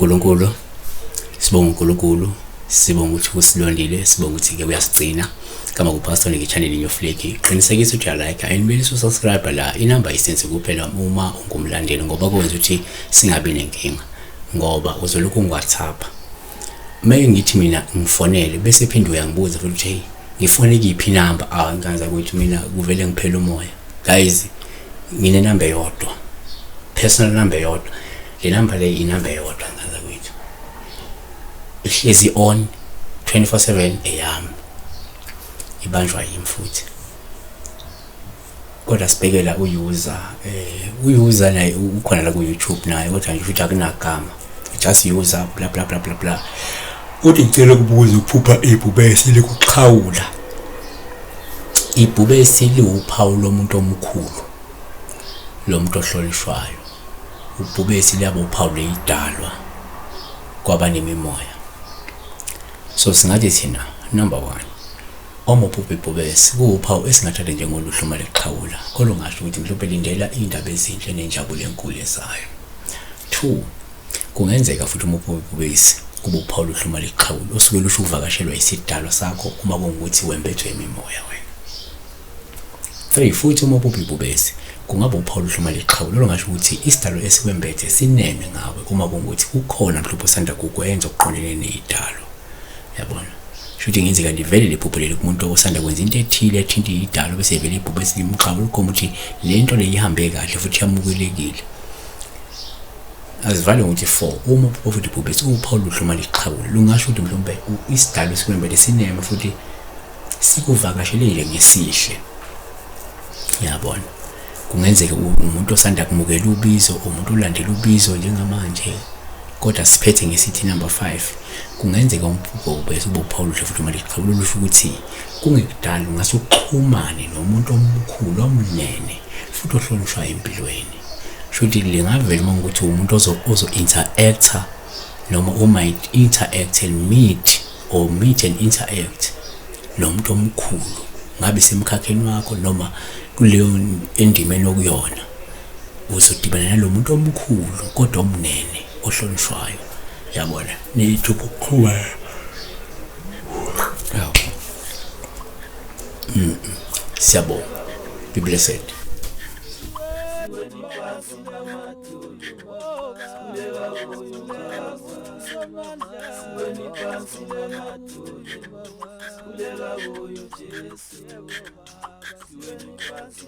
uNkulunkulu, sibonga uNkulunkulu, sibonga ukuthi usilondile, sibonga ukuthi-ke uyasigcina. Kama kuPastor Niki channel New Flake. Qinisekisa ukuthi uyalike and bese usubscribe la. Inamba isenze kuphela uma ungumlandeli ngoba kwenza ukuthi singabi nenkinga ngoba uzolokhu ungiWhatsApp. Uma ngithi mina ngifonele bese phinde uyangibuza futhi ukuthi hey ngifone kuyiphi inamba, ah ngikanza ukuthi mina kuvele ngiphele umoya. Guys, nginenamba eyodwa, personal number eyodwa. Le number le inamba eyodwa ngikanza kwethu, ihlezi on 24/7 eyami, ibanjwa yimi futhi. Kodwa sibhekela u-user, u-user naye ukhona la ku-YouTube naye, kodwa nje futhi akunagama, just user bla bla bla bla bla. Uthi ngicela ukubuza, ukuphupha ibhubesi likuxhawula. Ibhubesi liwuphawu lomuntu omkhulu, lo muntu ohlonishwayo. Ubhubesi liyaba uphawu leyidalwa kwabanemimoya. So singathi thina number 1, uma uphupha ibhubesi kuwuphawu esingathatha njengoluhle uma likuxhawula, olungasho ukuthi mhlawumbe lindela iy'ndaba ezinhle nenjabulo enkulu ezayo. 2, kungenzeka futhi uma uphupha ibhubesi kube uphawu oluhle uma likuxhawula, osuke lusho ukuvakashelwa isidalwa sakho uma kungukuthi wembethwe imimoya wena. 3, futhi uma uphupha ibhubesi kungaba uphawu oluhle uma likuxhawula, olungasho ukuthi isidalwa esikwembethe sineme ngawe uma kungukuthi kukhona mhlawumbe osanda kukwenza okuqondene ney'dalwa. Yabona, shuthi ngenzeka livele lephupho leli kumuntu osanda kwenza into ethile ethinta idalo, bese vele ibhubesi limxhawula likhomba ukuthi le nto le ihambe kahle futhi yamukelekile. Azivale ngokuthi 4, uma uphupha futhi ibhubesi uphawu oluhle uma lixhawula, lungasho ukuthi mhlawumbe isidalo esikwembethe sineme futhi sikuvakashele nje ngesihle. Yabona, kungenzeka umuntu osanda kumukela ubizo, umuntu olandela ubizo njengamanje. Kodwa siphethe ngesithi number 5, kungenzeka umphupho bese ube uphawu oluhle futhi uma lixhawula, olusho ukuthi kungekudala ungase uxhumane nomuntu omkhulu omnene futhi ohlonishwayo empilweni. Shuthi lingavela uma ukuthi umuntu ozo interacta noma uma interact and meet or meet and interact nomuntu omkhulu, ngabe semkhakheni wakho noma kuleyo endimeni okuyona, uzodibana nalo muntu omkhulu kodwa omnene ohlonishwayo. Yabona, nithuba ukuqhubeka. Yabo. Siyabonga. Be blessed. Siweni phansi.